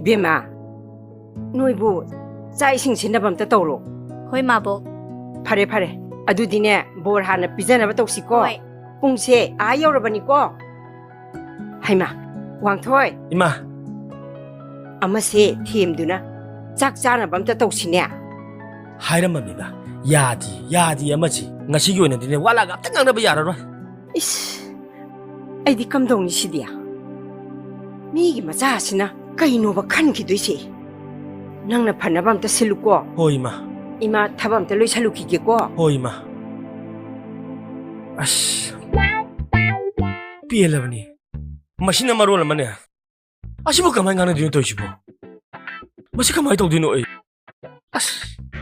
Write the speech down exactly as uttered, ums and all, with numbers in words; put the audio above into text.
ꯕꯦꯝꯃ, ꯅꯣꯏꯕꯨ ꯆꯥꯛ ꯏꯁꯤꯡ ꯁꯤꯟꯅꯕ ꯑꯝꯇ ꯇꯧꯔꯣ꯫ ꯍꯣꯏ, ꯃꯥꯕꯣꯛ꯫ ꯐꯔꯦ, ꯐꯔꯦ꯫ ꯑꯗꯨꯗꯤꯅꯦ, ꯕꯣꯔ ꯍꯥꯟꯅ ꯄꯤꯖꯅꯕ ꯇꯧꯁꯤꯀꯣ꯫ ꯍꯣꯏ꯫ ꯄꯨꯡꯁꯦ ꯑꯥ ꯌꯧꯔꯕꯅꯤꯀꯣ꯫ ꯍꯩꯃꯥ, ꯋꯥꯡꯊꯣꯏ꯫ ꯏꯃꯥ꯫ ꯑꯃꯁꯦ ꯊꯦꯝꯗꯨꯅ ꯆꯥꯛ ꯆꯥꯅꯕ ꯑꯝꯇ ꯇꯧꯁꯤꯅꯦ꯫ ꯍꯥꯏꯔꯝꯃꯕꯅꯤꯗ, ꯌꯥꯗꯤ, ꯌꯥꯗꯤ ꯑꯃꯁꯤ꯫ ꯉꯁꯤꯒꯤ ꯑꯣꯏꯅꯗꯤꯅꯦ, ꯋꯥ ꯂꯥꯒ ꯑꯝꯇ ꯉꯥꯡꯅꯕ ꯌꯥꯔꯔꯣꯏ꯫ ꯏꯁ, ꯑꯩꯗꯤ ꯀꯝꯗꯧꯅꯤ ꯁꯤꯗꯤ? ꯃꯤꯒꯤ ꯃꯆꯥꯁꯤꯅ ꯀꯩꯅꯣꯕ ꯈꯟꯈꯤꯗꯣꯏꯁꯦ? ꯅꯪꯅ ꯐꯅꯕ ꯑꯝꯇ ꯁꯤꯜꯂꯨꯀꯣ꯫ ꯍꯣꯏ, ꯏꯃꯥ꯫ ꯏꯃꯥ, ꯊꯕꯛ ꯑꯝꯇ ꯂꯣꯏꯁꯜꯂꯨꯈꯤꯒꯦꯀꯣ꯫ ꯍꯣꯏ, ꯏꯃꯥ꯫ ꯑꯁ꯫ ꯄꯦꯜꯂꯕꯅꯤ꯫ ꯃꯁꯤꯅ ꯃꯔꯣꯜ ꯑꯃꯅꯦ꯫ ꯑꯁꯤꯕꯨ ꯀꯃꯥꯏꯅ ꯉꯥꯡꯅꯗꯣꯏꯅꯣ ꯇꯧꯔꯤꯁꯤꯕꯣ? ꯃꯁꯤ ꯀꯃꯥꯏꯅ ꯇꯧꯗꯣꯏꯅꯣ ꯑꯩ? ꯑꯁ꯫